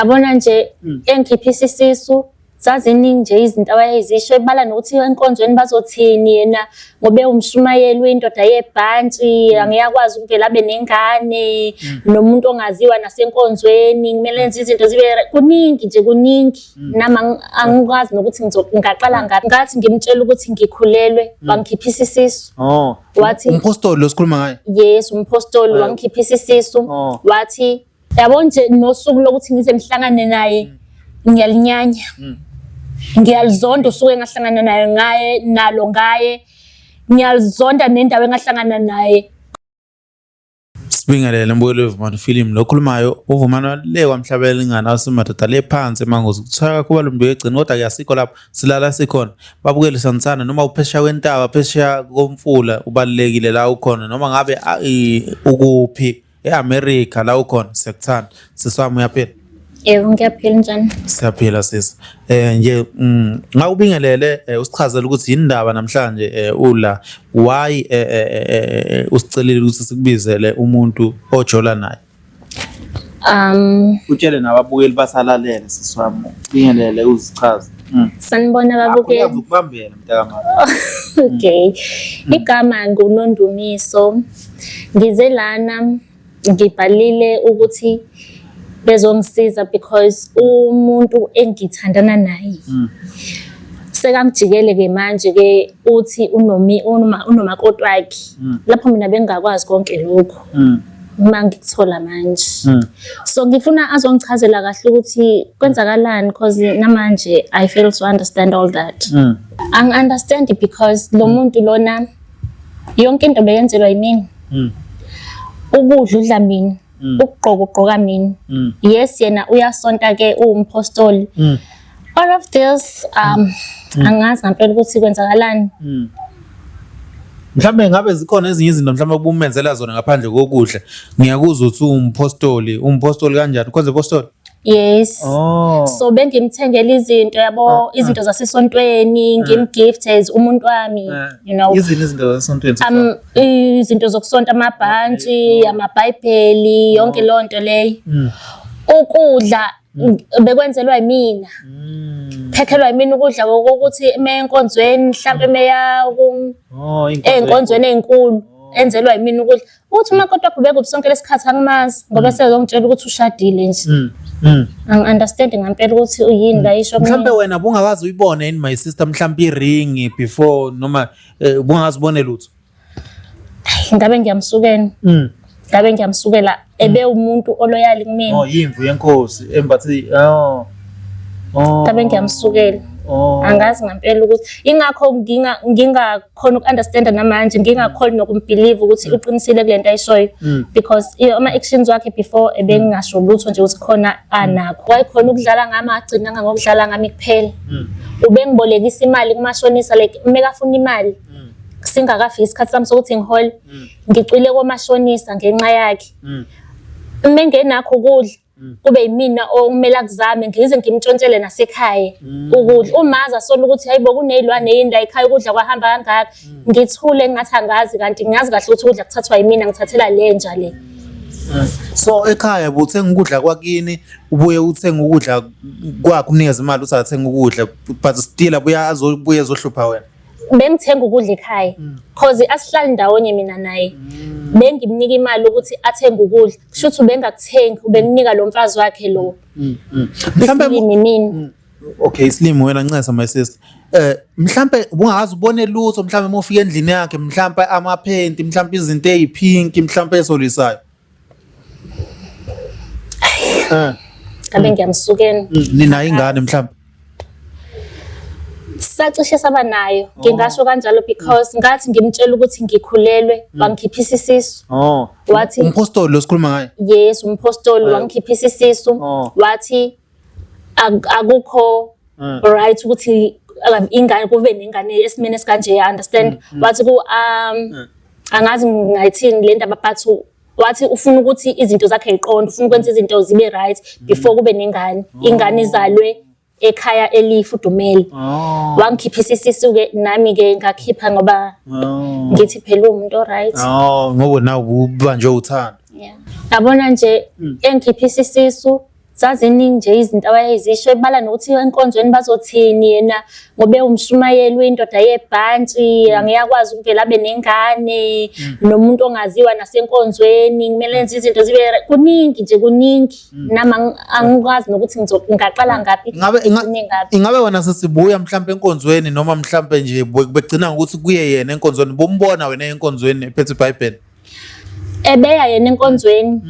Yabona nje engikhiphisa isisu, zaziningi nje izinto awayezisho, ebala nokuthi enkonzweni bazothini yena ngoba ewumshumayeli, uyindoda yebhantshi, angiyakwazi ukuvela abe nengane nomuntu ongaziwa nasenkonzweni, kumele enze izinto zibe kuningi nje, kuningi. Nami angikwazi nokuthi ngingaqala ngaphi. Ngathi ngimtshela ukuthi ngikhulelwe, wangikhiphisa isisu. Oh. Wathi Umpostoli lo sikhuluma ngaye. Yes, umpostoli, wangikhiphisa isisu. Wathi yabo nje nosuku lokuthi ngize ngihlangane naye ngiyalinyanya. Ngiyalizonda usuku engahlangana naye ngaye nalo ngaye. Ngiyalizonda nendawo engahlangana naye. Sibingelele mbukeli weVumani Film, lo khulumayo uVumani le kwaMhlabelingana wasemadoda le phansi eMangozi. Kuthiwa kakhulu balumbi egcini, kodwa ke asikho lapho, silala sikhona. Babukeli, sanithanda noma uphesheya kwentaba, phesheya komfula, ubalulekile la ukhona, noma ngabe ukuphi e-America la ukhona, siyakuthanda. Sisi wami, uyaphila? Yebo, ngiyaphila, njani? Siyaphila sisi. Nje ngakubingelele, usichazele ukuthi yini indaba namhlanje ula, why usicelile ukuthi sikubizele umuntu ojola naye. Utshele nababukeli basalalele, sisi wami. Ubingelele, uzichaze. Sanibona babukeli. Ukubambela mntakamama. Okay. Igama nguNondumiso. Ngize lana ngibhalile ukuthi bezongisiza because umuntu engithandana naye sekangijikele ke manje ke, uthi unomi unomakoti wakhe, lapho mina bengingakwazi konke lokho uma ngikuthola manje. So ngifuna azongichazela kahle ukuthi kwenzakalani, because namanje I fail to understand all that. Angi-understand because lo muntu lona yonke into beyenzelwa yimina. Ukudla udla mina, ukugqoka ugqoka mina. Yes, yena uyasonta ke, uwumpostoli. All of this, angazi ngempela ukuthi kwenzakalani. Mhlawumbe ngabe zikhona ezinye izinto mhlawumbe obumenzela zona ngaphandle kokudla. Ngiyakuzwa ukuthi uwumpostoli, umpostoli kanjani? Ukhonza impostoli? Yes. Oh. So bengimthengela izinto yabo, izinto zasesontweni, ngimgift as umuntu wami. Izini izinto zasesontweni? Izinto zokusonta, amabhantshi, amabhayibheli, yonke leyo nto leyo. Ukudla bekwenzelwa yimina. Phekhelwa yimina ukudla kokuthi uma enkonzweni, mhlampe meya ey'nkonzweni ey'nkulu, enzelwa yimina ukudla. Uthi umakoti wakho ubekuphi sonke lesikhathi? Angimazi ngoba sezongitshela ukuthi ushadile nje. Angi-understand ngempela ukuthi uyini la isho. Mhlambe wena bungakaze uyibone yini, my sister, mhlambe iringi before, noma ubungakaze ubone lutho? Ngabe ngiyamsukela. Ngabe ngiyamsukela, ebe umuntu oloyal kumina. Oh, yimvu yenkosi embathi, oh. Oh. Ngabe ngiyamsukela. Oh. Angazi ngempela ukuthi ingakho ngingakhona uku-understanda namanje, ngingakhoni nokumbelieve ukuthi uqinisile kule nto ayishoyo, because ama-actions wakhe before ebengingasho lutho nje ukuthi khona anakho. Wayekhona ukudlala ngami, agcinanga ngokudlala ngami kuphela. Ubengibolekisa imali kumashonisa, like uma ekafuna imali singakafiki isikhathi sami sokuthi ngihole, ngicwile komashonisa ngenxa yakhe. Uma engenakho ukudla, kube yimina okumele akuzame, ngize ngimtshontshele nasekhaya ukudla. Umazi asola ukuthi hayibo, kuney'lwane yini la ekhaya, ukudla kwahamba kangaka. Ngithule ngathi angazi, kanti ngiyazi kahle ukuthi ukudla kuthathwa yimina, ngithathela le nja le. So ekhaya buthenga ukudla kwakini, ubuye uthenga ukudla kwakho, umnikeze imali uthi athenga ukudla, but still abuya azobuye ezohlupha wena. Bengithenga ukudla ekhaya cause asihlali ndawonye mina naye. Bengimnika imali ukuthi athenge ukudla, kusho ukuthi ubengakuthengi, ubenginika lo mfazi wakhe lo. Mhlambe Isilimi mina. Okay, isilimi wena, ncesa my sister. Mhlambe ubungazi ubone lutho, mhlambe uma ufika endlini yakhe, mhlambe amaphenti, mhlambe izinto ezipink, mhlambe esolisayo. Ngabe ngiyamsukela. Ninayo ingane mhlambe? Sacishe saba nayo, ngingasho kanjalo, because ngathi ngimtshela ukuthi ngikhulelwe, wangikhiphisa isisu. Oh. Wathi Umpostoli lo sikhuluma ngaye. Yes, umpostoli, wangikhiphisa isisu. Wathi akukho right ukuthi ingane kube nengane esimene esikanje, ya understand? Wathi ku angazi ngayithini le ndaba, but wathi ufuna ukuthi izinto zakhe yiqonde, ufuna ukwenza izinto zibe right before kube nengane, ingane izalwe ekhaya elifudumele. Wangikhiphisa isisu-ke, nami-ke ngakhipha ngoba ngithi phela uwumuntu o-right. Oh, ngoba nawe ubanjwe uthando. Yeah. Yabona nje engikhiphisa isisu. Zaziningi nje izinto awayezisho ebala nokuthi enkonzweni bazothini yena ngoba ewumshumayeli uyindoda yebhantshi angeke akwazi ukuvela abe nengane nomuntu ongaziwa nasenkonzweni kumele enze izinto zibe kuningi nje kuningi nami angikwazi nokuthi ngingaqala ngaphi ngigcine ngaphi. Ingabe wena sesibuya mhlampe enkonzweni noma mhlampe nje begcina ngokuthi kuye yena enkonzweni bombona wena enkonzweni ephethe iBhayibheli? Ebeya yena enkonzweni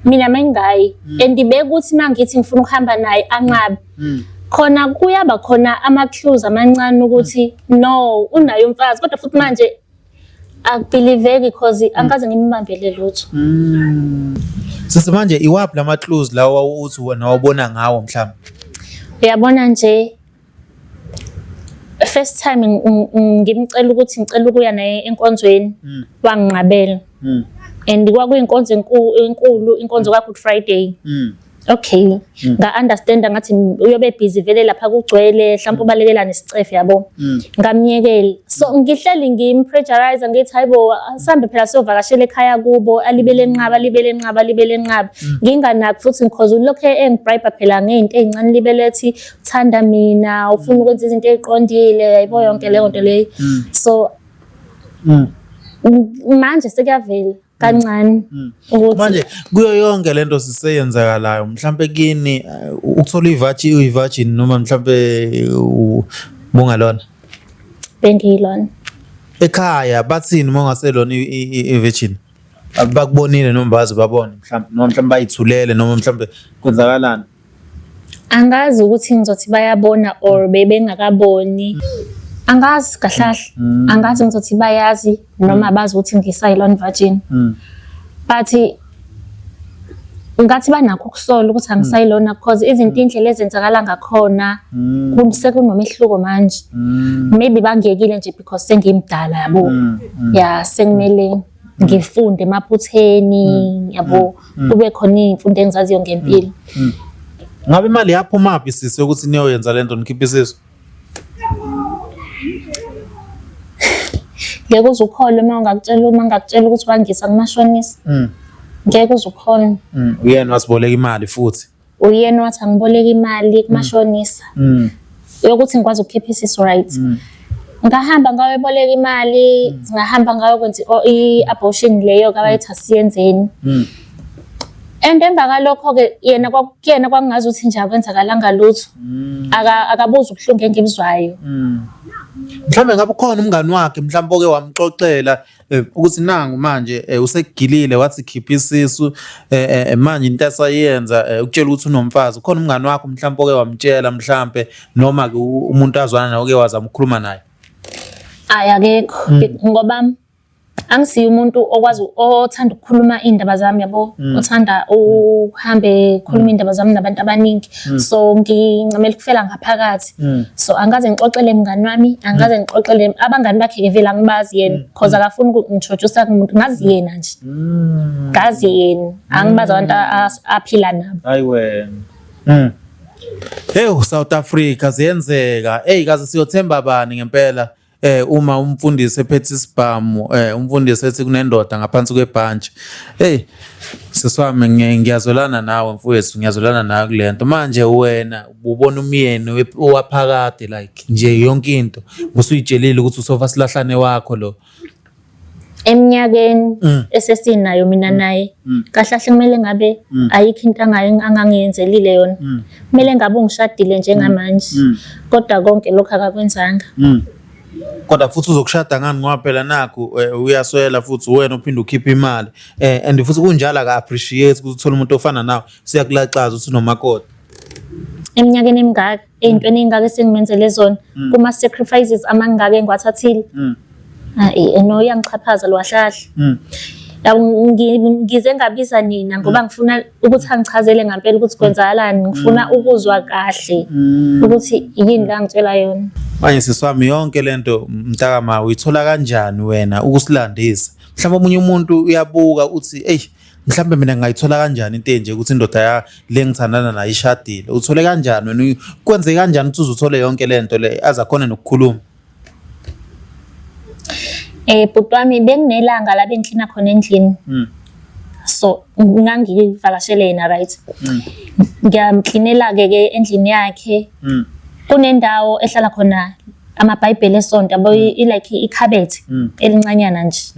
mina mengingayi and bekuthi mangithi ngifuna ukuhamba naye anqabe. Khona kuyaba khona ama-clues amancane ukuthi no unaye umfazi kodwa futhi manje akubhiliveki cause angikaze ngimbambele lutho. Sisi manje iwaphi lama clues lawa uthi wena wabona ngawo mhlawumbe? Uyabona nje first time ngimcela ukuthi ngicela ukuya naye enkonzweni wanginqabela. And kwakuyinkonzo enkulu inkonzo ka Good Friday. Okay. Nga-understanda ngathi uyobe busy vele lapha kugcwele mhlawumbe ubalekela nesicefe yabo. Ngamyekela. So ngihleli ngimpressurize ngithi hayibo asambe phela siyovakashela ekhaya kubo alibele enqaba alibele enqaba alibele enqaba. Nginganaki futhi ngikhoze ulokhu engibribe phela ngey'nto ey'ncane libele ethi uthanda mina ufuna ukwenza izinto ey'qondile yayibo yonke leyo nto leyo. So manje sekuyavela kancane ukuthi Manje kuyo yonke lento siseyenzakalayo mhlambe kini ukuthola ivirgin uyivirgin noma mhlambe bungalona bengiyilona. Ekhaya bathini uma ungaselona i-virgin? Bakubonile noma baze babone mhlambe noma mhlambe bayithulele noma mhlambe kwenzakalani? Angazi ukuthi ngizothi bayabona or bebengakaboni. Angazi kahle kahle. Angazi ngizothi bayazi noma bazi ukuthi ngisayilona virgin. But ngathi banakho ukusola ukuthi angisayilona because izinto indlela ezenzakala ngakhona sekunomehluko manje. Maybe bangiyekile nje because sengimdala yabo. Ya sekumele ngifunde emaphutheni yabo kube khona iy'mfundo engizaziyo ngempilo. Ngabe imali yaphumaphi sisi yokuthi niyoyenza lento nikhiphe isisu? Ngeke uze ukholwe uma ungakutshela uma ngakutshela ukuthi wangisa kumashonisa. Ngeke uze ukholwe. Uyena wasiboleka imali futhi. Uyena wathi angiboleke imali kumashonisa. Yokuthi ngikwazi ukukhipha isisu right. Ngahamba ngayoboleka imali, ngahamba ngayokwenza i-abortion leyo kabayethi asiyenzeni. And emva kalokho-ke yena kuyena kwakungazuthi nje akwenzakalanga lutho. Akabuzi ubuhlungu engibuzwayo. Mhlawumbe ngabe ukhona umngani wakhe mhlawumbe oke wamxoxela ukuthi nangu manje usekugilile wathi khipha isisu manje into asayenza ukutshela ukuthi unomfazi. Ukhona umngani wakho mhlawumbe oke wamtshela mhlawumbe noma ke umuntu azwana naye oke wazama ukukhuluma naye? Ayi akekho ngoba angisiye umuntu okwazi othanda ukukhuluma iy'ndaba zami yabo, othanda ukuhambe khuluma iy'ndaba zami nabantu abaningi. So ngincamela ukufela ngaphakathi. So angikaze ngixoxele mngani wami, angikaze ngixoxele abangani bakhe-ke vele angibazi yena cause akafuni ukungi-introduce kumuntu, ngazi yena nje. Ngazi yena, angibazi abantu aphila nabo. Hayi wena. Hey South Africa ziyenzeka. Hey kaze siyothemba bani ngempela uma umfundisi ephethe isibhamu umfundisi ethi kunendoda ngaphansi kwebhantshi. Hey sisi wami ngiyazwelana nawe mfowethu, ngiyazwelana nawe kulento. Manje wena ubona umyeni owaphakade like nje yonke into usuyitshelile ukuthi usofa silahlane wakho lo. Eminyakeni esesinayo mina naye kahle kahle kumele ngabe ayikho into angangiyenzelile yona. Kumele ngabe ungishadile njengamanje kodwa konke lokhu akakwenzanga. Kodwa futhi uzokushada ngani ngoba phela nakhu uyaswela futhi uwena uphinde ukhiphe imali and futhi kunjalo aka-appreciate ukuthi uthole umuntu ofana nawe siyakulaxaza uthi unomakoti. Eminyakeni emingaka, ey'ntweni ey'ngaka esengimenzele zona, kuma-sacrifices amangaka engiwathathile. Hhayi no uyangixhaphaza lo wahlahla. Yabo ngize ngabiza nina ngoba ngifuna ukuthi angichazele ngampela ukuthi kwenzakalani, ngifuna ukuzwa kahle ukuthi yini la angitshela yona. Manje sisi wami yonke lento mntakama uyithola kanjani wena ukusilandisa? Mhlawumbe omunye umuntu uyabuka uthi eyi mhlawumbe mina ngingayithola kanjani into enje ukuthi indoda ya le ngithandana nayo ishadile. Uthole kanjani wena? Kwenze kanjani ukuthi uze uthole yonke lento le aze akhone nokukhuluma? Bhuti wami benginelanga la bengiklina khona endlini. So ngangivakashele yena, right? Ngiyamklinela-ke ke endlini yakhe. Kunendawo ehlala khona amabhayibheli esonto, yabo, like ikhabethe elincanyana nje.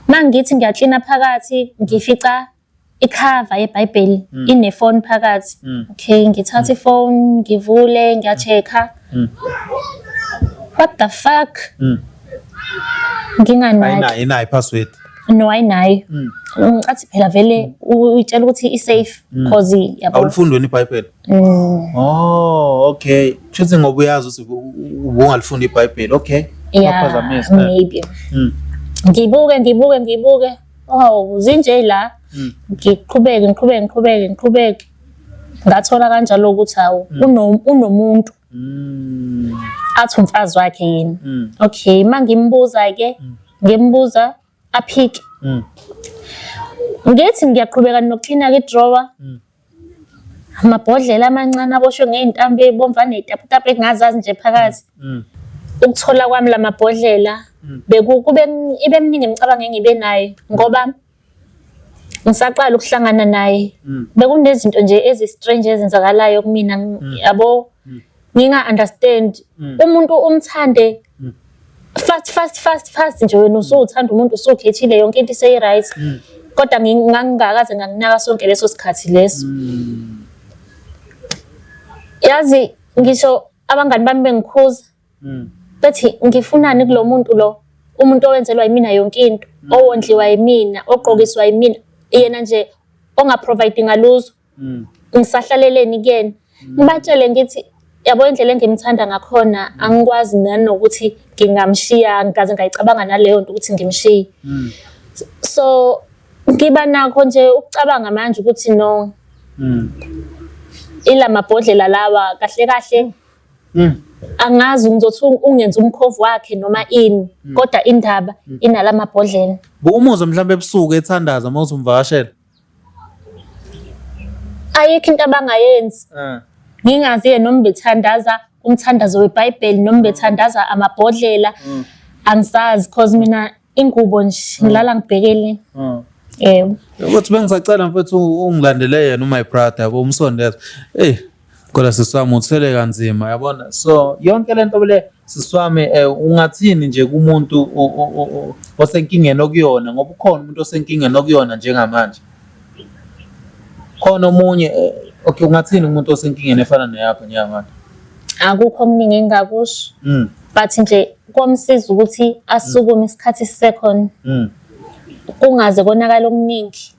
Mangithi ngiyaklina phakathi, ngifica ikhava yeBhayibheli inefoni phakathi. Okay, ngithatha ifoni, ngivule, ngiya-check-a. What the fuck? Nginganaki. Ayinayo, inayo i-password. No, ayinayo. Ngicathi phela vele uyitshela ukuthi i-safe cause yabo. Awulifundi wena iBhayibheli? Oh, okay. Kushuthi ngoba uyazi ukuthi ubungalifunda iBhayibheli. Okay. Yeah, Waphazamisa. maybe. Ngibuke, ngibuke, ngibuke. Oh, zinje la. Ngiqhubeke, ngiqhubeke, ngiqhubeke, ngiqhubeke. Ngathola kanjalo ukuthi hawu, unomuntu athi umfazi wakhe yini. Okay, mangimbuza ke, ngimbuza aphike. Ngithi ngiyaqhubeka nokuklina ke drawer. Amabhodlela amancane aboshwe ngey'ntambo ey'bomvu aney'taputapu engingazazi nje phakathi. Ukuthola kwami la mabhodlela bekube ibe miningi imicabango engibe nayo ngoba ngisaqala ukuhlangana naye. Bekunezinto nje ezi-strange ezenzakalayo kumina, yabo, nginga-understand. Umuntu umthande fast, fast, fast, fast nje, wena usuthanda umuntu, usukhethile, yonke into iseyi-right. Kodwa ngangingakaze ngakunaka sonke leso sikhathi leso. Yazi, ngisho abangani bami bengikhuza bethi ngifunani kulo muntu lo, umuntu owenzelwa yimina yonke into, owondliwa yimina, ogqokiswa yimina, yena nje onga-provide ngaluzo, ngisahlaleleni kuyena? Ngibatshele ngithi, yabo, indlela engimthanda ngakhona, angikwazi nanokuthi ngingamshiya, ngikaze ngayicabanga naleyo nto ukuthi ngimshiye. So ngiba nakho nje ukucabanga manje ukuthi no, ila mabhodlela lawa kahle kahle, angazi ngizothi ungenza umkhovu wakhe noma ini, kodwa indaba inala mabhodlela. Umuzwa mhlawumbe ebusuku ethandaza uma uzumvakashela. Ayikho into abangayenzi. Ngingazi-ke noma bethandaza umthandazo weBhayibheli noma bethandaza amabhodlela, angisazi, cause mina ingubo nje ngilala ngibhekele. Yebo. Ukuthi bengisacela mfethu ungilandele yena u-my brother, yabo, umsondeza. Eh, kodwa sisi wami uthwele kanzima, yabona. So yonke lento le, sisi wami, ungathini nje kumuntu osenkingeni okuyona, ngoba ukhona umuntu osenkingeni okuyona njengamanje. Khona omunye, okay, ungathini umuntu osenkingeni efana neyakho njengamanje? Akukho okuningi engingakusho. But nje komsiza ukuthi asukume isikhathi sisekhona. Kungaze konakala okuningi.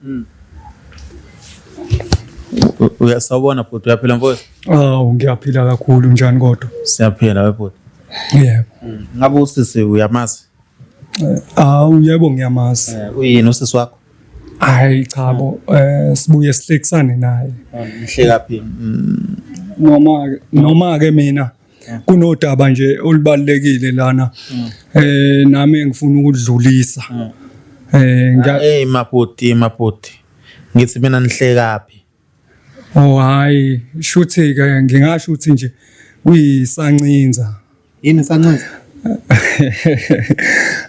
Uyasawubona bhuti, uyaphila mfowethu? Awu, ngiyaphila kakhulu, njani kodwa? Siyaphila webhuti. Yebo. Ngabe usisi uyamazi? Awu, yebo, ngiyamazi. Uyini usisi wakho? Hayi cha bo, sibuye sihlekisane naye. Nihleka phi? Noma ke mina kunodaba nje olubalekile lana. Nami ngifuna ukudlulisa. Ngiya Hey mabhuti, mabhuti. Ngithi mina nihleka phi? Oh hayi, shuthi ke ngingasho ukuthi nje kuyisancinza. Yini sancinza?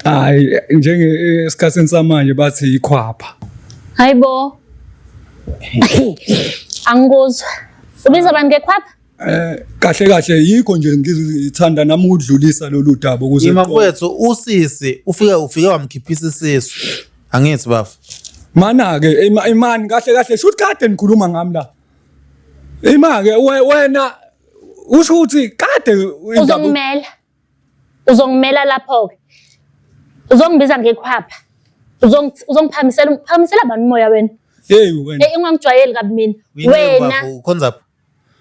Hayi, njenge esikhathini samanje bathi ikhwapha. Hayibo. Angikuzwa. Ubiza bani ngekhwapha? Kahle kahle yikho nje ngizithanda nami ukudlulisa lolu daba ukuze Ima mfowethu, usisi ufike wamkhiphisa isisu. Angithi bafu. Mana ke imani, kahle kahle shuthi kade nikhuluma ngami la. Ima ke wena usho ukuthi kade Uzongimela. Uzongimela lapho ke. Uzongibiza ngekhwapha. Uzongiphakamisela, uphakamisela bani umoya wena? Hey wena. Eh, ungangijwayeli kabi mina. Wena Ukhonza phi?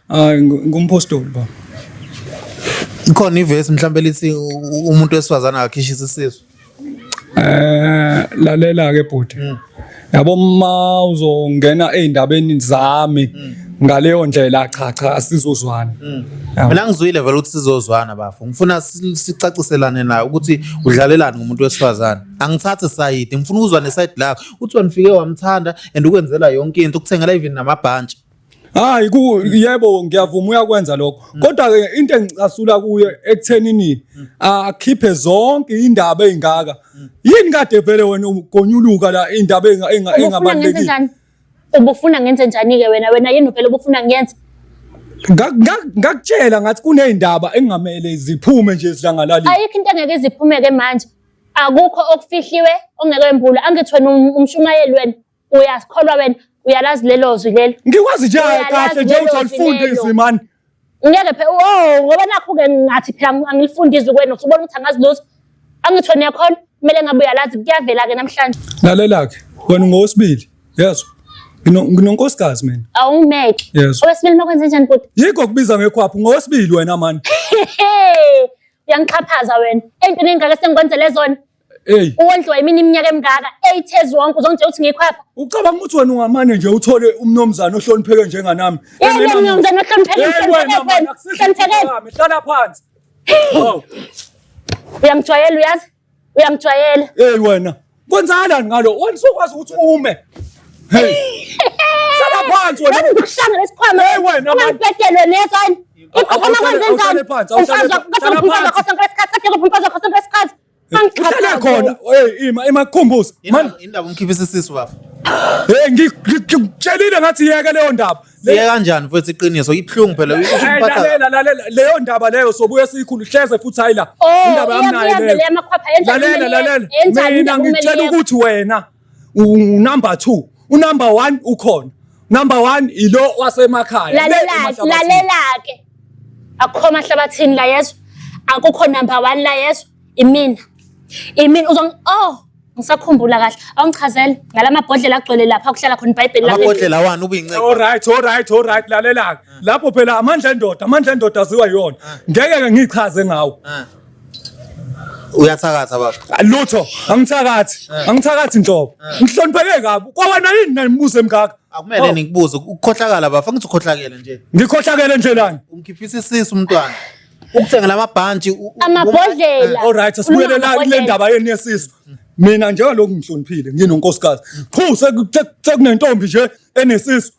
Hayi, ngumpostoli ba. Ikhona ivesi mhlawumbe lithi umuntu wesifazane akakhishisa isisu. Lalela ke bhuti. Yabo, ma uzongena ezindabeni zami ngaleyo ndlela, cha cha, asizozwana. Yabo. Mina ngizwile vele ukuthi sizozwana bafo. Ngifuna sicaciselane naye ukuthi udlalelani ngumuntu wesifazane. Angithathi side, ngifuna ukuzwa ne-side lakho. Uthi wena ufike wamthanda and ukwenzela yonke into, ukuthengela even namabhantshi. Hayi ku yebo ngiyavuma uyakwenza lokho. Kodwa ke into engicasula kuye ekuthenini akhiphe zonke indaba ezingaka. Yini kade vele wena ugonyuluka la indaba Ubufuna ngenze engabalulekile. njani? Ubufuna ngenze njani-ke wena? Wena yini vele ubufuna ngiyenze? Ngakutshela ngathi kuney'ndaba engingamele ziphume nje esidlangalaleni. Ayikho into engeke iziphumeke manje. Akukho okufihliwe ongeke wembulwe. Angithi wena umshumayeli wena uyasikholwa wena uyalazi lelo zwi lelo. Ngikwazi nje Uyalazi kahle nje lelo ukuthi zwi alifundi lelo. izwi mani. Ngeke phela oh ngoba nakho-ke ngathi phela angilifundi izwi kuwena usubona ukuthi angazi lutho. Angithi wena uyakholwa kumele ngabe uyalazi kuyavela-ke namhlanje. Lalela-ke wena ungowesibili yezwa. Nginonkosikazi mina. Awungimeke. Yes. Owesibili makwenze njani bhuti? Yikho kubiza ngekhwapha ungowesibili wena mani. Uyangixhaphaza wena. Ey'ntweni ey'ngaka esengikwenzele zona. Hey. Uwondliwa yimina iminyaka emingaka, 8 years wonke uzongitshela ukuthi ngikhwapha. Ucabanga ukuthi wena ungamane nje uthole umnomzane ohlonipheke njenganami. Yini umnumzane ohlonipheke Hey wena uhlonipheke man, wena. akusizi Uhlonipheke. wami, hlala phansi. Hawu. Uyangijwayela uyazi? Uyangijwayela. Hey wena, kwenzakalani ngalo? Wena usukwazi ukuthi ume. Hey. Hlala phansi wena. Yazi ngikushanga lesikhwama. Hey wena, man. Ungangibhedeli wena yezwani. Ikhwama kwenze njani? Awuhlale phansi, awuhlale Umfazi wakho phansi. kodwa umfazi wakho sonke lesikhathi, kade kuphi umfazi wakho sonke lesikhathi. Uhlale khona. Hey, ima ima kukhumbuza. Man, Indaba umkhiphisa isisu baba. hey ngikutshelile ngathi yeke leyo ndaba. Siye kanjani mfethu iqiniso ibuhlungu phela Hey, usumphatha. lalela lalela leyo ndaba leyo sobuye siyikhulu hleze futhi hayi la. Oh, Indaba yami nayo iyavela leyo. yamakhwapha yenzani Lalela kumele lalela. yenzani Mina indaba kumele ngikutshela yekwe? ukuthi wena unumber 2, unumber 1 ukhona. Number 1 ilo wasemakhaya. Le Lalela emahlabathini. lalela ke. Akukho mahlabathini la yezwa. Akukho number 1 la yezwa. Imina. Imina uzong oh ngisakhumbula kahle. Awungichazele ngalamabhodlela agcwele lapha kuhlala khona iBhayibheli lakho. Amabhodlela wani ubuyincebo. All right, all right, all right lalela. Lapho phela amandla endoda, amandla endoda aziwa yona. Ngeke ke ngichaze ngawo. Uyathakatha baba. Lutho, angithakathi, angithakathi nhlobo. Ngihlonipheke kabi. Kwawana yini nanibuze emngaka? Akumele nikubuze ukukhohlakala baba, ngithi ukhohlakele nje. Ngikhohlakele ndlelani? Umkhiphisa isisu umntwana. Ukuthengela amabhantshi Amabhodlela. All right, asibuyele la kule ndaba yenu yesisu. Mina njengalokhu ngihloniphile nginonkosikazi. Qhu sekunentombi nje enesisu.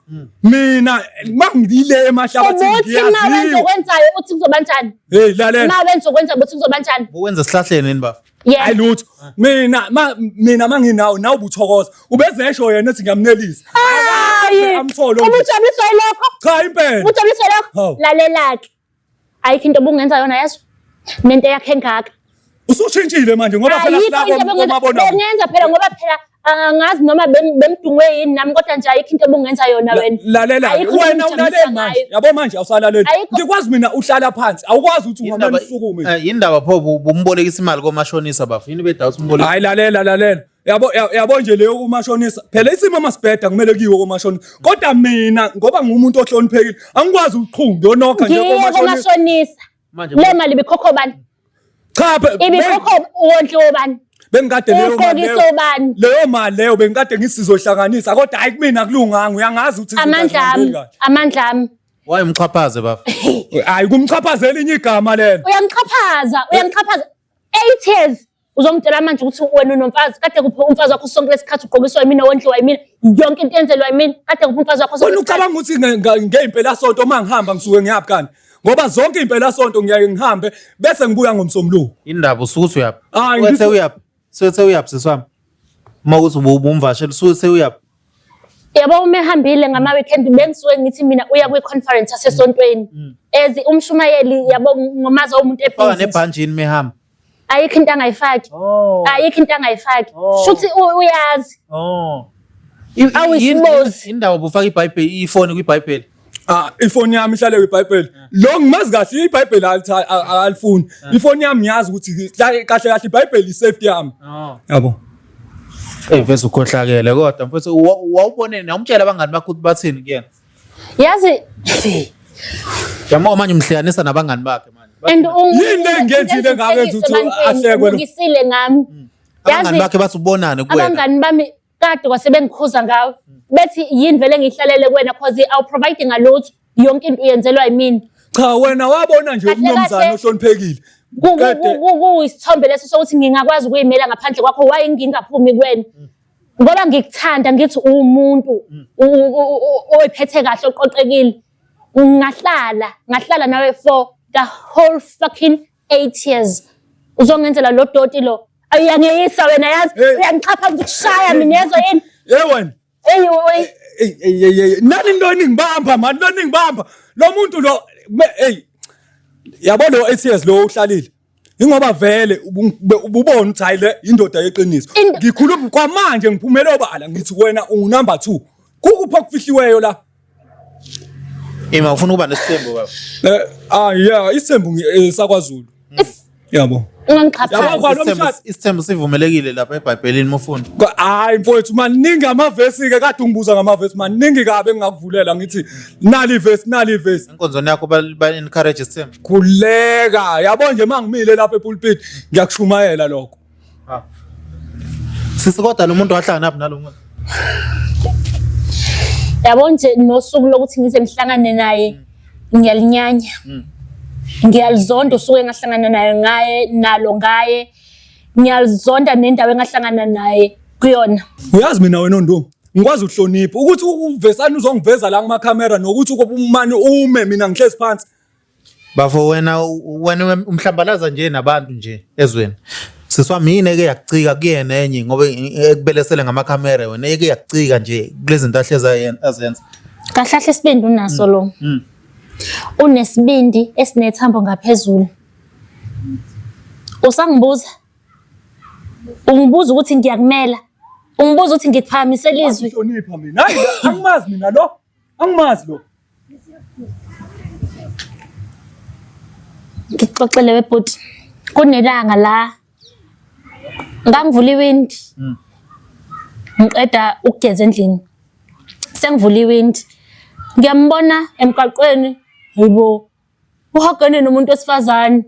Mina mangile emahlabathini Ubuthi ma wenza ngiyaziwa. okwenzayo uthi kuzoba njani? Hey lalela. Ma wenza okwenzayo uthi kuzoba njani? Ukwenza esihlahleni yini baba? Yeah. Hayi lutho. Mina ma mina manginawo nawe ubuthokoza. Ubezesho yena ethi ngiyamnelisa. Hayi. Amthole Uma ujabuliswa yilokho, Cha impela. ujabuliswa yilokho. Hawu. Lalela ke. Ayikho into obungenza yona yezwa. Nento yakhe engaka. Usushintshile manje ngoba phela Ayikho silapho into ebungenza. komabona. Bengenza phela ngoba phela angazi noma bemdungwe yini nami kodwa nje ayikho into obungenza yona wena. Lalela Ayikho into wena engijabulisa ulaleli manje. ngayo. Yabo manje awusalaleli. Ayikho. Ngikwazi mina uhlala phansi. Awukwazi ukuthi ungamane usukume. Yindaba pho bumbolekisa imali komashonisa baba. Yini bedawu umbolekisa? Hayi lalela lalela. Yabo yabo nje leyo kumashonisa. Phela isimo masibheda kumele kuyiwe komashonisa. Kodwa mina ngoba ngumuntu ohloniphekile angikwazi ukuqhunga ngiyonokha nje Ngiye komashonisa. komashonisa. Manje Le mali ibikhokho bani? Cha Ibikhokho wondliwe bani? bengikade leyo mali Uqokiswe leyo. bani? Leyo mali leyo bengikade ngisizohlanganisa kodwa hayi kumina akulunganga uyangazi ukuthi izinto Amandla ami, azihambeli kahle. amandla ami. Why umxhaphaze baba? Hayi kumchaphazela inye igama lelo. Uyangixhaphaza, uyangixhaphaza. 8 years uzongitshela manje ukuthi wena unomfazi kade kuphi umfazi wakho sonke lesikhathi ugqokiswa yimina wondliwa yimina yonke into yenzelwa yimina kade kuphi umfazi wakho sonke Wena lesikhathi? ucabanga ukuthi ngeimpelasonto uma ngihamba ngisuke ngiyaphi kanti? Ngoba zonke impelasonto ngiyaye ngihambe bese ngibuya ngomsombuluko. Indaba usuke uyaphi? Hayi, Wethe uyaphi? Suke uyaphi sisi wami? Uma ukuthi ubumvashela usuke uyaphi? Yabo uma ehambile ngama-weekend bengisuke ngithi mina uya kwi-conference yasesontweni as umshumayeli yabo ngomazi umuntu Faka ebhizi nebhanjini mehamba. ayikho into angayifaki Oh. ayikho into angayifaki Oh. shuthi uyazi Oh. Awuyisibozi. Indaba bufaka iBhayibheli ifoni kwiBhayibheli. Ah, ifoni yami ihlale kwiBhayibheli. Lo ngimazi kahle iBhayibheli alifuni. Ifoni yami ngiyazi ukuthi kahle kahle iBhayibheli i-safety yami. Oh. Yabo. Hey mfethu ukhohlakele kodwa mfethu wawubonene awumtshela abangani bakho ukuthi bathini kuyena. Yazi Yamo manje umhlekanisa nabangani bakhe manje. and Yini le engiyenzile ngakenza ukuthi ahlekwe lo? Ubukisile ngami. Abangani Yazi bakhe bathi ubonane kuwena. abangani bami kade kwase bengikhuza ngawe. Bethi yini vele ngihlalele kuwena cause awu providing ngalutho yonke into uyenzelwa yimina. Cha wena wabona nje Kahle umnumzane kahle. ohloniphekile. Qede Kuyisithombe leso sokuthi ngingakwazi ukuyimela ngaphandle kwakho why ngingaphumi kuwena. Ngoba ngikuthanda ngithi uwumuntu oyiphethe kahle oqoqekile. Ngahlala, ngahlala nawe for the whole fucking 8 years. Uzongenzela lo doti lo. Uyangeyisa wena yazi, uyangixhapha ngikushaya mina yezwa yini? Hey wena. Hey hey. Hey hey hey. Nani into eningibamba man, into eningibamba. Lo muntu lo hey. Yabo lo 8 years lo uhlalile. Ingoba vele ububona ukuthi hayi le indoda yeqiniso. Ngikhuluma kwamanje ngiphumele obala ngithi wena ungu number 2. Kukuphi okufihliweyo la? Ima ufuna ukuba nesithembu baba. Eh, ah yeah, isithembu eh, sakwaZulu. Yabo. Ungangixhaphazi. Isithembu sivumelekile lapha eBhayibhelini mufunda. Hayi mfowethu maningi amavesi ke kade ungibuza ngamavesi maningi kabi engingakuvulela ngithi nali ivesi nali ivesi. Enkonzweni yakho ba encourage isithembu. Khuleka yabo nje mangimile lapha epulpit ngiyakushumayela lokho. Ah. Sisi kodwa lo muntu wahlangana naphi nalo muntu? Yabo nje nosuku lokuthi ngize ngihlangane naye ngiyalinyanya. Ngiyalizonda usuku engahlangana naye ngaye nalo ngaye. Ngiyalizonda nendawo engahlangana naye kuyona. Uyazi mina wena Nondu ngikwazi ukuhlonipha ukuthi uvesani uzongiveza la kumakhamera nokuthi umane ume mina ngihlezi phansi. Bafo wena wena umhlambalaza nje nabantu nje ezweni. Sisi wami yini eke yakucika kuyena enye ngoba ekubelesele ngamakhamera wena eke yakucika nje kulezi zinto ahlezi azenza. Kahle kahle isibindi unaso lo. Mm. Unesibindi esinethambo ngaphezulu. Usangibuza? Ungibuza ukuthi ngiyakumela? Ungibuza ukuthi ngikuphakamisela izwi? Hlonipha mina. Hayi angimazi mina lo. Angimazi lo. Ngikuxoxele webhuti. Kunelanga la ngangivula iwindi. Ngiqeda ukugeza endlini. Sengivula iwindi. Ngiyambona emgwaqweni. Hayibo. Uhagene nomuntu wesifazane.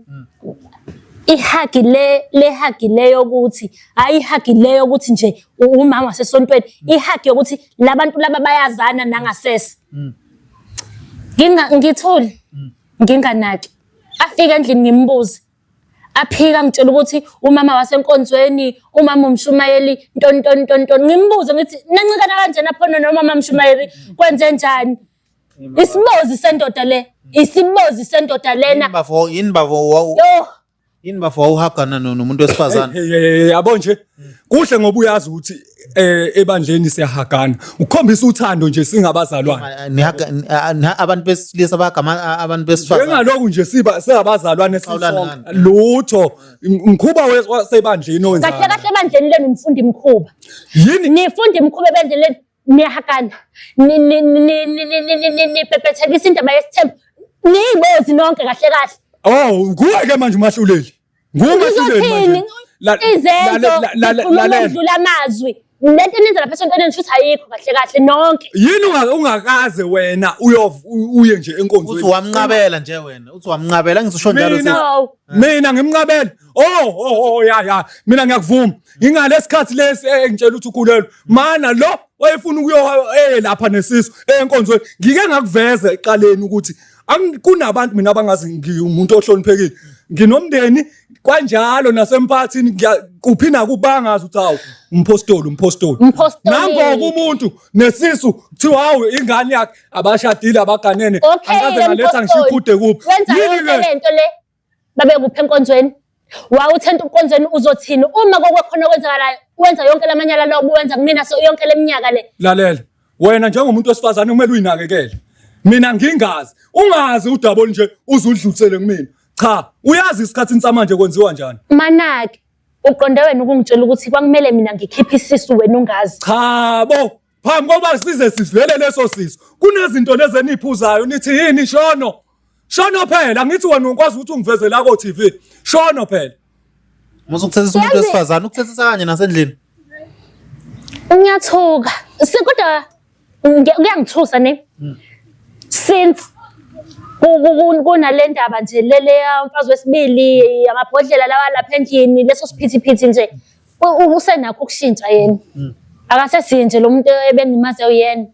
Ihagi le lehagi le yokuthi hayi ihagi le yokuthi nje umama wasesontweni ihagi yokuthi labantu laba bayazana nangasese. Nginga ngithule nginganaki. Afike endlini ngimbuze. Aphika ngitshela ukuthi umama wasenkonzweni, umama umshumayeli ntoni ntoni ntoni ntoni. Ngimbuze ngithi nancikana kanjena phona nomama mshumayeli kwenze njani? Isibozi sendoda le, isibozi sendoda lena. Yini bafo yini bafo wawu Yo, yini bafo wawuhagana nomuntu wesifazane. Hey, hey, hey, yabo nje kuhle ngoba uyazi ukuthi eh, ebandleni siyahagana ukukhombisa uthando nje singabazalwane Nihaga abantu besilisa bahagama abantu besifazane. njengaloku nje siba singabazalwane Xawulani sisonke ngani? lutho mkhuba wasebandleni kahle owenzayo kahle ebandleni lenu nifunda imikhuba. yini Nifunda imikhuba ebandleni lenu niyahakana. Nibhebhethekisa indaba yesithembu. Niyibozi nonke kahle kahle. oh nguwe ke manje umahluleli nguwe umahluleli Ngizothini? manje Izenzo zikhuluma ukudlula amazwi. Lento enenza lapha esontweni nisho ukuthi ayikho kahle kahle nonke. yini ungakaze wena uye nje Uthi enkonzweni wamnqabela nje wena. Uthi wamnqabela ngizosho njalo Mina- sisi. No. mina ngimnqabela oh oh oh ya ya mina ngiyakuvuma ingalesikhathi lesi engitshela ukuthi ukhulelwe mana lo wayefuna ukuyo eh lapha nesisu enkonzweni ngike ngakuveza eqaleni ukuthi kunabantu mina abangazi ngiwumuntu ohloniphekile nginomndeni kanjalo nasemphakathini kuphi nakubangazi ukuthi hawu umpostoli umpostoli Umpostoli. nangoku umuntu nesisu kuthiwa hawu ingane yakhe abashadile abaganene Okay, angikaze ngaletha ngisho mpostoli. iqhude kuphi Wenza Yini yonke ke? lento le babekuphi enkonzweni wawuthenta enkonzweni uzothini uma kokwekhona okwenzakalayo wenza yonke lamanyala lawo ubuwenza kumina so yonke leminyaka le lalela wena njengomuntu wesifazane kumele uyinakekele mina ngingazi ungazi udaba olunje uzudlulisele kumina cha uyazi isikhathini samanje kwenziwa njani manake uqonde wena ukungitshela ukuthi kwakumele mina ngikhiphe isisu wena ungazi cha bo phambi kokuba size sivele leso sisu kunezinto lezi eniphuzayo nithi yini shono shono phela ngithi wena ukwazi ukuthi ungiveze la ko TV shono phela Musa ukuthethisa umuntu wesifazane ukuthethisa kanye nasendlini. Ngiyathuka. Kodwa kuyangithusa ne. Since kunale ndaba nje lele yamfazi wesibili amabhodlela lawa lapha endlini leso siphithiphithi nje usenakho ukushintsha yena. Akasesiye nje lo muntu ebengimaze uyena.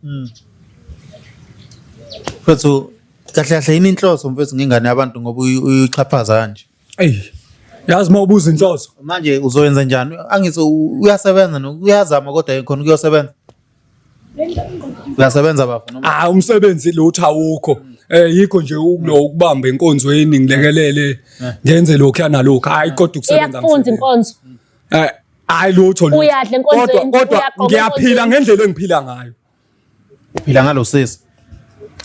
Mfethu kahle kahle yini inhloso mfethu ngengane yabantu ngoba uyixhaphaza kanje. Eyi. Yazi uma ubuza inhloso. Manje uzoyenza njani? Angithi uyasebenza no uyazama kodwa khona kuyosebenza. Uyasebenza bafo noma? Ah umsebenzi lutho awukho. Eh yikho nje ukulo ukubamba enkonzweni ngilekelele ngenze lokhu nalokhu. Hayi kodwa ukusebenza Iyakufunza inkonzo. Eh hayi lutho lutho. Uyadla enkonzweni, Kodwa kodwa uyagqoka ngiyaphila enkonzweni. ngendlela engiphila ngayo. Uphila ngalo sisi.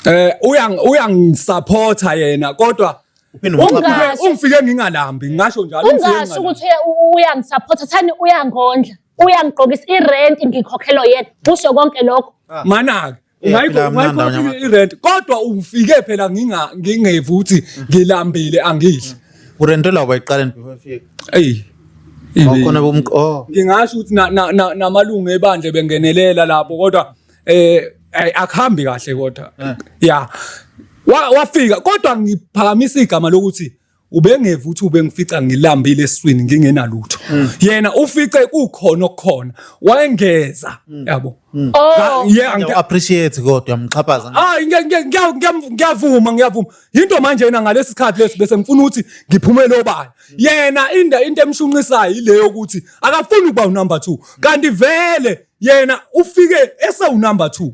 Eh uyang uyangisupporta yena kodwa Uphinde Unga- umxhaphaze. ungifike ngingalambi ngingasho njalo ungifike Ungasho ngingalambi. ukuthi uyangisapotha thani uyangondla uyangigqokisa irent ngikhokhelwa yena kusho konke lokho Mana-ke Eh, phila kamnandi abanye ungayikho irent kodwa ufike phela nginga ngingevi ukuthi ngilambile angidli. Urentela wayiqala before ifike. Ey. Awukhona bom oh. Ngingasho ukuthi namalungu ebandla bengenelela lapho kodwa eh akuhambi kahle kodwa. Yeah. Wafika kodwa ngiphakamisa igama lokuthi ubengevi ukuthi ubengifica ngilambile esiswini ngingenalutho. Yena ufice kukhona okukhona wayengeza yabo. Oh Yeah, Appreciate kodwa uyamxhaphaza. Hayi ngiyavuma ngiyavuma. Into manje yena ngalesi sikhathi lesi bese ngifuna ukuthi ngiphumele obala. Yena into emshunqisayo ile yokuthi akafuni ukuba unumber 2. Kanti vele yena ufike esewunumber 2.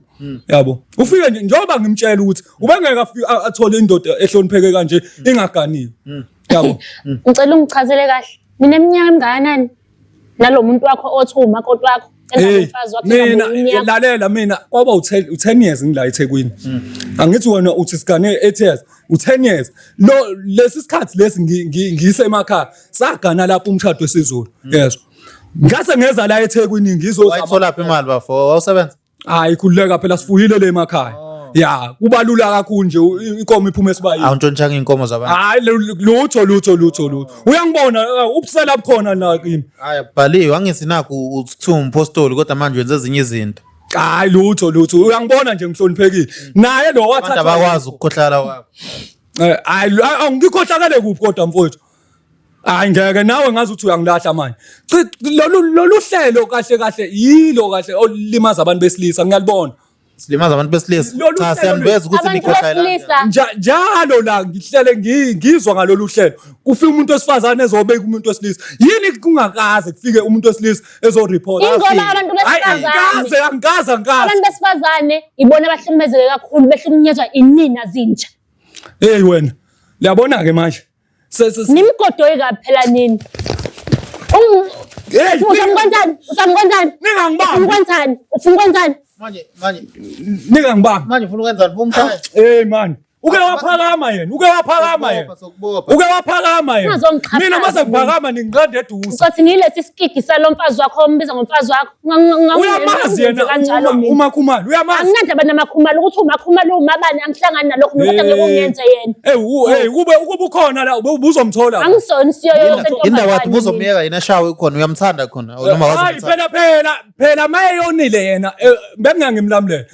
Yabo. Ufike nje njengoba ngimtshela ukuthi ubengeke afike athole indoda ehlonipheke kanje ingaganiwe. Yabo. Ngicela ungichazele kahle. Nineminyaka emingakanani nalo muntu wakho othi umakoti wakho Hey, engumfazi wakho mina engumnyaka. lalela mina kwaba u10 u10 years ngila eThekwini. Angithi wena uthi sigane 8 years, u10 years. Lo lesi sikhathi lesi ngisemakhaya sagana lapho umshado wesiZulu. Yezwa. Ngase ngeza la eThekwini ngizozama. Wayithola phi imali bafo? Wawusebenza? Hayi khululeka phela sifuyile le emakhaya. Ya, kubalula kakhulu nje inkomo iphume esibayeni. Awuntshontshanga inkomo zabantu. Hayi lutho lutho lutho lutho. Uyangibona ubusela bukhona la kimi. Hayi bhaliwe angithi nakhu kuthiwa umpostoli kodwa manje wenza ezinye izinto. Hayi lutho lutho. Uyangibona nje ngihloniphekile. Naye lo Abantu wathatha abakwazi ukukhohlakala kwabo. Hayi angikhohlakele kuphi kodwa mfowethu. Hayi ngeke nawe ngazi ukuthi uyangilahla manje. Lolu hlelo kahle kahle yilo kahle olimaza abantu besilisa ngiyalibona. Silimaza abantu besilisa. Lolu Cha hlelo siyamveza ukuthi Abantu nikhohlakala. besilisa Njalo la ngihlele ngizwa ngalolu hlelo. Kufika umuntu wesifazane ezobeka umuntu wesilisa. Yini kungakaze kufike umuntu wesilisa ezoreport? Ingoba abantu Hayi besifazane angikaze angikaze angikaze. abantu besifazane ibona abahlukumezeke kakhulu behlukunyezwa inina zinja. Hey wena. Liyabona ke manje. Nimgodoyi kabi phela nini. Hey, Usamkwenzani? Usamkwenzani? Ningangibambi. Ufuna ukwenzani? Ufuna ukwenzani? Manje manje Ningangibambi. manje ufuna ukwenzani? Ufuna umshaya? Hey man. Uke waphakama yena, uke waphakama yena. Sokubopha. Uke waphakama yena. Ungazongixhaphaza Mina mase ngiphakama ningiqanda eduze. Uthi ngilesi isikigi salo mfazi wakho ombiza ngomfazi wakho. Uyamazi yena kanjalo mina. uMakhumalo, uyamazi. Anginandaba namakhumalo ukuthi umakhumalo umabani angihlangani nalokho mina kodwa ngeke ungenze yena. Eh hey kube ukuba ukhona la ubuzomthola. Angisona isiyoyo Indawo wathi ubuzomyeka yena ashawe khona uyamthanda khona noma Hayi wazomthanda. phela phela phela mayeyonile yena bengingangimlamulele.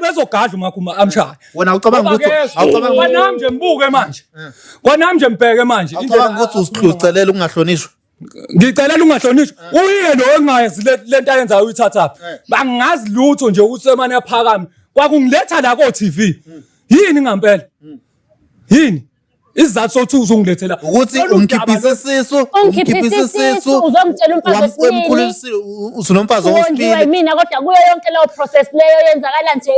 Bezogadla uMakhumalo amshaya. Wena ucabanga ukuthi awucabanga Kwanami nje mbuke manje. Kwanami nje mbheke manje. awucabanga ukuthi uzicelela ukungahlonishwa. Ngicelela ungahlonishwa. Uye lo engayazi lento ayenzayo uyithathaphi. Bangazi lutho nje ukuthi emane yaphakame. Kwakungiletha la ko TV. Yini ngampela? Yini? Isizathu sokuthi uzongilethela Ukuthi Lolu daba umkhiphise isisu, Ungikhiphise isisu, uzongitshela umfazi wesibili. Wemkhulisile usunomfazi Wondliwa wesibili. yimina kodwa kuyo yonke leyo process leyo yenzakala nje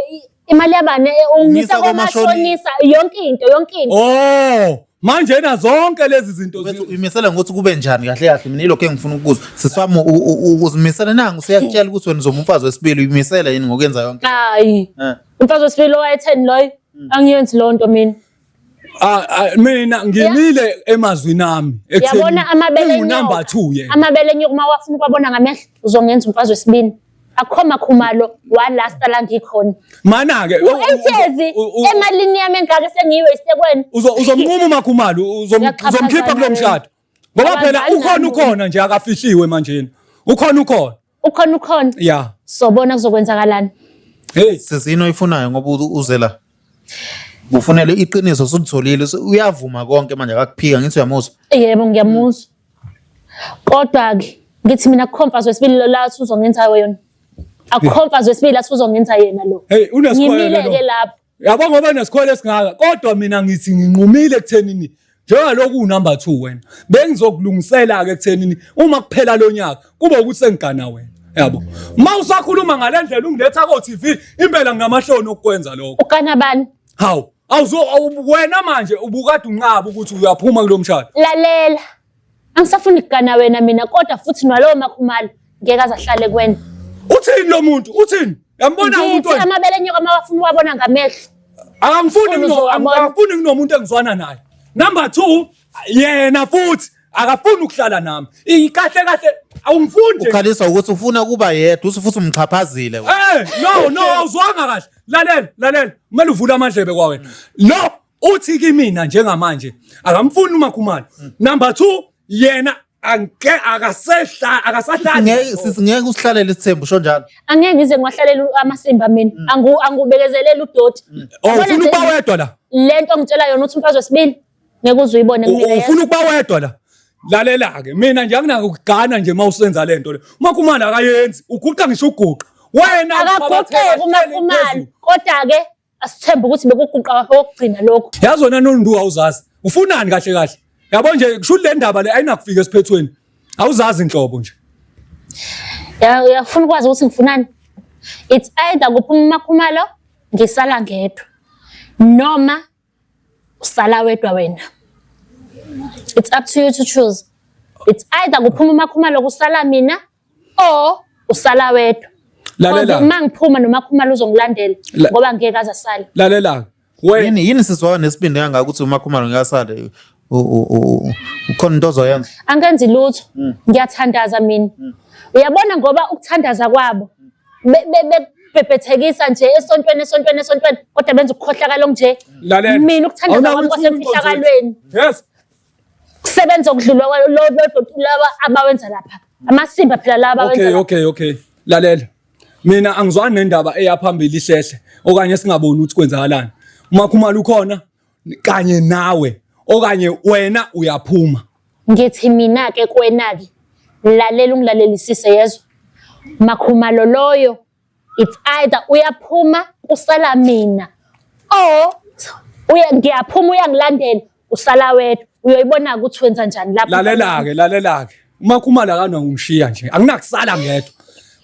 imali yabani ungisa Ungisa komashonisa. komashonisa yonke into yonke into. Oh, manje na zonke lezi zinto Bese uyimisela ngokuthi kube njani kahle kahle mina ilokho engifuna ukuzwa. Sisi wami uzimisele nangu useyakutshela ukuthi wena uzoba umfazi wesibili uyimisele yini ngokwenza yonke. Hayi. Eh. Umfazi wesibili owayetheni loyo angiyenzi leyo nto mina. Mina ngimile emazwini ami ekutheni Yabona amabele ungu-number enyoka. 2 yena. Amabele enyoka uma wafuna ukwabona ngamehlo uzongenza umfazi wesibili. Akukho makhumalo walasta la ngikhona. Mana ke U-eight years emalini yami engaka sengiyi-waste kwena. Uzomnquma uMakhumalo uzomkhipha kulo mshado. Ngoba phela Abazali ukhona nami. ukhona nje akafihliwe manje. Ukhona ukhona. Ukhona ukhona. Yeah. Sobona kuzokwenzakalani. Hey, Sisi oyifunayo ngoba uze la. Ufunele iqiniso usulitholile uyavuma konke manje akakuphika ngithi uyamuzwa. Yebo ngiyamuzwa. Kodwa ke ngithi mina akukho mfazi wesibili lo la athi uzongenza yona. Akukho mfazi wesibili athi uzongenza yena lo. Hey, unesikhwele Ngimile lo. ke lapho. Yabo ngoba nesikhwele esingaka kodwa mina ngithi nginqumile ekuthenini Njengalokhu unumber 2 wena. Bengizokulungisela ke ekuthenini uma kuphela lo nyaka kube ukuthi sengigana wena. Yabo. Uma usakhuluma ngale ndlela ungiletha ko TV impela nginamahloni okukwenza lokho. Ugana bani? Hawu, awuzo wena manje ubukade unqaba ukuthi uyaphuma kulo mshado. Lalela. Angisafuni kugana wena mina kodwa futhi nalowo makhumalo ngeke aze ahlale kuwena. Uthini lo muntu? Uthini? Yambona umuntu wena. Amabele enyoka mawafuna uwabona ngamehlo. Akamfuni ngino akafuni nginomuntu engizwana naye. Number 2 yena futhi akafuni ukuhlala nami. Ikahle kahle awungifuni nje. Ukhalisa ukuthi ufuna kuba yedwa uthi futhi umxhaphazile. Eh no no awuzwanga kahle. Lalela lalela kumele uvule amadlebe kwawena. Lo uthi kimina njengamanje akamfuni uMakhumalo. Number 2 yena angike akasehla akasahlali Ngeke sisi ngeke usihlalele isithembu usho njalo. Angeke ngize ngiwahlalele amasimba mina. Angubekezelela udoti. Oh ufuna ukuba wedwa la. Lento ngitshela yona uthi umfazi wesibili ngeke uze uyibone kumina. Ufuna ukuba wedwa la. Lalela ke mina nje anginako ukugana nje uma usenza lento le. UMakhumalo akayenzi uguqa ngisho uguqa. Wena akaguqeki uMakhumalo kodwa ke asithembe ukuthi bekuguqa kwakhe kokugcina lokho. Yazi wena Nondu awuzazi. Ufunani kahle kahle? Yabo nje kusho le ndaba le ayinakufika esiphethweni. Awuzazi inhlobo nje. Ya uyafuna ukwazi ukuthi ngifunani? It's either kuphuma uMakhumalo ngisala ngedwa noma usala wedwa wena. It's up to you to choose. It's either kuphuma uMakhumalo kusala mina or usala wedwa. Lalela. Uma ngiphuma noMakhumalo uzongilandela ngoba ngeke aze asale. Lalela. Wena yini yini sisi nesibindi kangaka ukuthi uMakhumalo ngeke asale ukhona into ozoyenza? Angenzi lutho. Ngiyathandaza mina. Uyabona ngoba ukuthandaza kwabo bebhebhethekisa nje esontweni esontweni esontweni kodwa benza ukukhohlakala okunje. Lalela. Mina ukuthandaza kwami kwasemfihlakalweni. Yes. Kusebenza okudlula lo laba abawenza lapha. Amasimba phela laba abawenza. Okay, okay, okay. Lalela. Mina angizwani nendaba eyaphambili ihlehle okanye singaboni ukuthi kwenzakalani. UMakhumalo ukhona kanye nawe okanye wena uyaphuma. Ngithi mina ke kuwena ke lalela ungilalelisise yezwa. Makhumalo loyo it's either uyaphuma kusala mina or uya ngiyaphuma uyangilandela usala wedwa uyoyibona ukuthi wenza njani lapho. Lalela ke lalela ke. UMakhumalo akana ungishiya nje anginakusala ngedwa.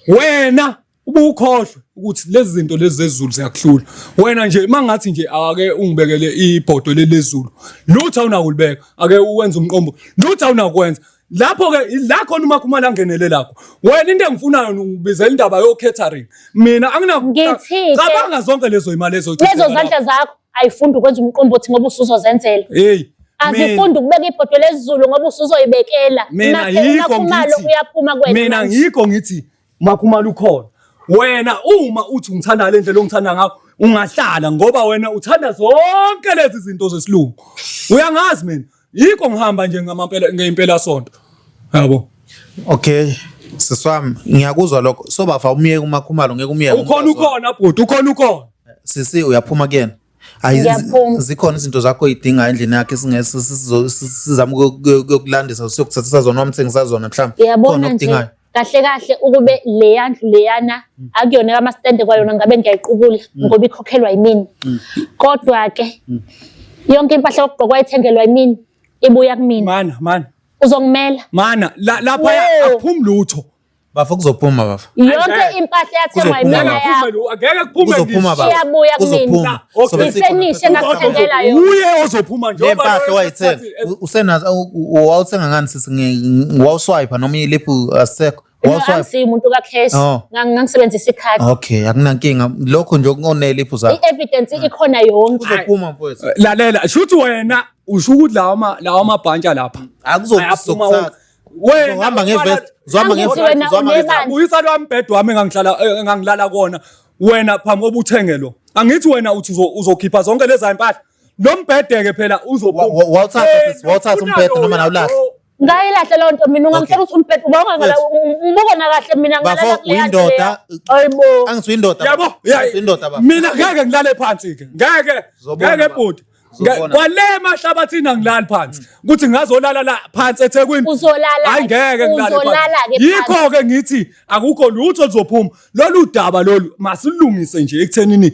Wena ubukhohlwe ukuthi lezi zinto lezi zezulu ziyakuhlula. Wena nje mangathi nje ake ungibekele ibhodo leli lezulu. Lutho awunakulibeka ake uwenze umqombo. Lutho awunakwenza. Lapho ke la khona uMakhumalo angenele lakho. Wena into engifunayo ngibizela indaba yo catering. Mina angina Ngithi-ke- cabanga zonke lezo imali ezo. Lezo zandla zakho ayifundi ukwenza umqombothi ngoba usuzozenzela. Hey. Azifundi ukubeka ibhodo lezulu ngoba usuzoyibekela. Mina yikho uMakhumalo ngithi uyaphuma kuwena. Mina manje. ngikho ngithi Makhumalo ukhona. Wena uma uthi ungithanda le ndlela ongithanda ngayo ungahlala ngoba wena uthanda zonke lezi zinto zesilungu. Uyangazi mina. Yikho ngihamba nje ngamampela ngempela sonto. Yabo. Okay. Sisi wami ngiyakuzwa lokho. So bafa umyeke uMakhumalo ngeke umyeke. Ukhona ukhona bhuti, ukhona ukhona. Sisi uyaphuma kuyena. Ayi Ngiyaphuma. zikhona izinto zakho oyidinga endlini yakhe singeke sizame ukuyokulandisa siyokuthathisa zona wamthengisa zona mhlawumbe. Khona Uyabona nje okudingayo. kahle kahle ukube leya ndlu leyana akuyona kamastende kwayona ngabe ngiyayiqukula ngoba ikhokhelwa yimina. Kodwa ke yonke impahla yokugqokwa ithengelwa yimina ibuya kumina. Mana, mana. Uzongimela. Mana, lapha Wo. akuphumi lutho. Bafo kuzophuma bafo. Yonke impahla eyathengwa Kuzophuma yimina bafo. yakho. Angeke kuphume Kuzophuma bafo. Iyabuya kumina. Kuzophuma. Okay. Sobe sikhona. Ifenishe engakuthengela yona. Uye ozophuma nje. Lempahla owayithenga usenazo wawuthenga ngani sisi wawuswipe noma iliphu asekho wawuswipe Angisiyi umuntu ka-cash. Oh. Ngangisebenzisa ikhadi. Okay akunankinga lokho nje okuneliphu zakho I-evidence ikhona yonke. kuzophuma mfowethu Lalela, shuthi wena usho ukuthi lawa lawa amabhantshi lapha. Ayaphuma wonke. Wena Uzohamba ngevest, uzohamba Angithi ngevest, wena uzohamba ngevest. unebandla. Buyisa lwami bed wami engangilala engangilala kona wena phambi koba uthenge lo. Angithi wena uthi uzokhipha zonke lezi impahla. Lo mbhede ke phela uzophuma. Wawuthatha sisi, wawuthatha umbhede noma nawulahla. Ngayilahla leyo nto mina ungangitshela ukuthi umbhede uba ungangala ubukona kahle mina Bafo ngalala kuleya ndlu uyindoda. leya. Hayibo. Angithi uyindoda. Yabo, Angithi uyindoda baba. Mina ngeke ngilale phansi ke. Ngeke. Zobona Ngeke baba. bhuti. Uzobona. Kwale mahlabathini angilali phansi. Ukuthi ngazolala la phansi eThekwini. Uzolala. Hayi ngeke ngilale Uzolala phansi. ke Yikho ke ngithi akukho lutho oluzophuma. Lolu daba lolu masilungise nje ekuthenini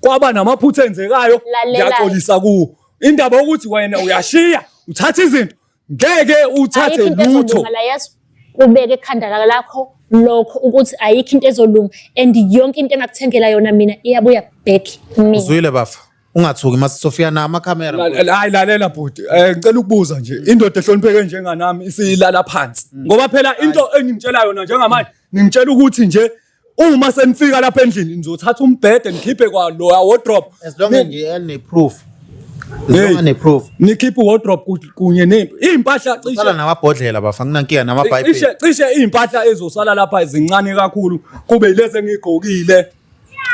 kwaba namaphutha enzekayo Lalela. ngiyaxolisa kuwo. Indaba yokuthi wena uyashiya Uthatha izinto. Ngeke uthathe Ayikho into lutho. ezolunga la yeso. Ubeke ekhanda lakho lokho ukuthi ayikho into ezolunga and yonke into engakuthengela yona mina iyabuya back mina. Uzwile bafa. Ungathuki mase Sofia na amakhamera. Hayi lalela bhuti. Eh ngicela ukubuza nje. Indoda ehlonipheke njenganami isiyilala phansi. Ngoba phela into engimtshela yona njengamanje ningitshela ukuthi nje uma senifika lapha endlini nizothatha umbhede nikhiphe kwa loya wardrobe. As long as nje ene proof. As Hey. long ene proof. Nikhiphe wardrobe kunye nempi. Impahla cishe Sala namabhodlela bafa nginankinga namabhayibheli. cishe cishe impahla ezosala lapha zincane kakhulu kube yilezi engigqokile.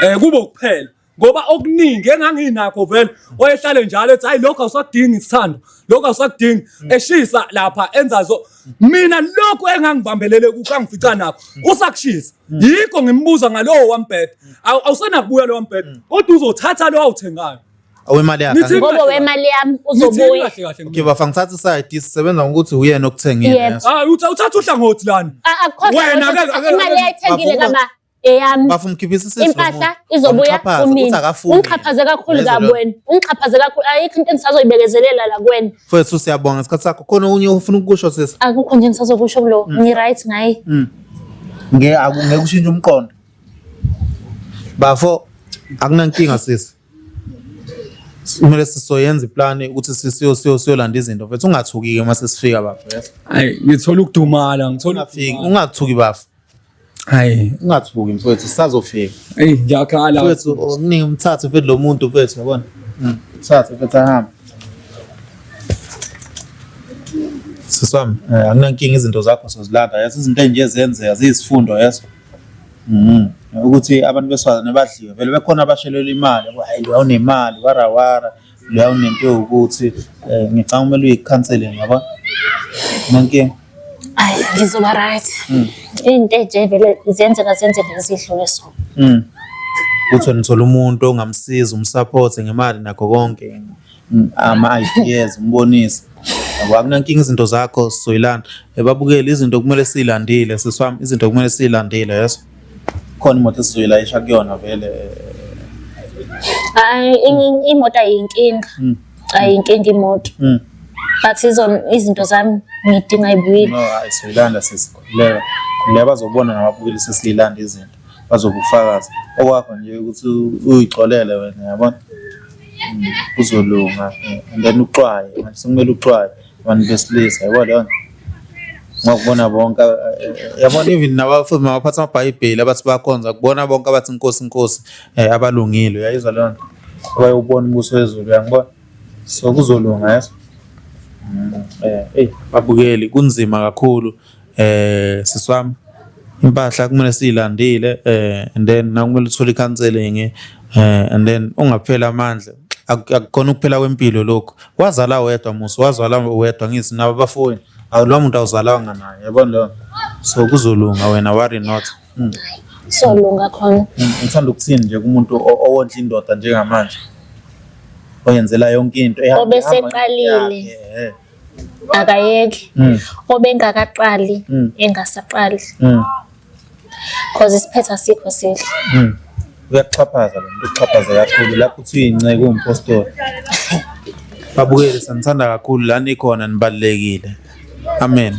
Eh kube kuphela. Ngoba okuningi enganginakho vele wayehlale njalo ethi hayi lokho awusakudingi isithando lokho awusakudingi eshisa lapha enza zo mina lokho engangibambelele kukho angifica nakho usakushisa yikho ngimbuza ngalowo wambhede awusenakubuya lo wambhede kodwa uzothatha lo awuthengayo Awemali yakhe. Nithi- Ngoba wemali yami Ngithini uzobuya. kahle kahle Okay bafa ngithatha iside sisebenza ngokuthi uyena okuthengile. Yebo. yes. hayi uthatha uhlangothi lana Akukho Wena imali ayithengile kama eyami. Bafa umkhiphisa isisu. Impahla izobuya kumina. Ungixhaphaze kakhulu kabi wena. Ungixhaphaze kakhulu ayikho into engisazoyibekezelela la kuwena. Mfethu siyabonga isikhathi sakho. Khona okunye ufuna ukukusho sisi? Akukho nje engisazokusho kulo. Ngi-right ngaye. Ngeke akungeke ushintshe umqondo. Bafo akunankinga sisi. Kumele sisoyenza iplani ukuthi sisiyo siyo siyolanda izinto mfethu ungathuki ke mase sifika bafo. Yes. hayi ngithola ukudumala ngithola Ungafiki, ungathuki bafo. hayi Ungathuki mfethu sisazofika. eyi ngiyakhala Mfethu okuningi umthathe mfethu lo muntu mfethu yabona. Mthathe mfethu ahambe. Sisi wami, akunankinga izinto zakho sozilanda. Yazi izinto ezinje ziyenzeka ziyisifundo yeso. Ukuthi abantu besifazane badliwe vele bekhona abashelelwa imali yabo hayi loya unemali warawara loya unento ewukuthi ngicabanga kumele uyi-counseling yabo. Nankinga. Ayi ngizoba right. Into enje vele ziyenzeka ziyenzeka zidlule so. Ukuthi wena uthola umuntu ongamsiza umsupport ngemali nakho konke ama-ideas umbonise. Yabo akunankinga izinto zakho sizoyilanda. Babukele izinto kumele siyilandile sisi wami izinto kumele siyilandile yeso. Khona imoto esizoyilayisha kuyona vele. Hayi imoto ayinkinga. Ayinkinga imoto. But izinto zami ngidinga ibuyile. No, hayi sizoyilanda sisi khululeka. Khululeka bazobona nababukeli sesiyilanda izinto. Bazobufakaza. Okwakho nje ukuthi uyixolele wena yabona. Kuzolunga and then uxwaye manje sekumele uxwaye abantu besilisa yabo leyo nto. Ngakubona bonke yabona even nabafundi mabaphatha amabhayibheli abathi bakhonza kubona bonke abathi inkosi inkosi abalungile uyayizwa leyo nto. Abayobona umbuso wezulu uyangibona. So kuzolunga yeso. Eyi babukeli kunzima kakhulu sisi wami. Impahla kumele siyilandile and then nakumele uthole i-counseling and then ungapheli amandla. Akukhona ukuphela kwempilo lokhu. Wazala wedwa musi, wazala wedwa ngithi nabo abafowenu. Awu muntu awuzalwanga naye yabona leyo nto. So kuzolunga wena worry not. Solunga khona. Ngithanda ukuthini nje kumuntu owondla indoda njengamanje. Oyenzela yonke into. Obeseqalile. Akayeki. Obengakaqali engasaqali. Cause isiphetho asikho sihle. Uyakuxhaphaza lo muntu, ukuxhaphaza kakhulu lapho uthi uyinceku uwumpostoli. Babukeli sanithanda kakhulu la nikhona nibalulekile. Amen.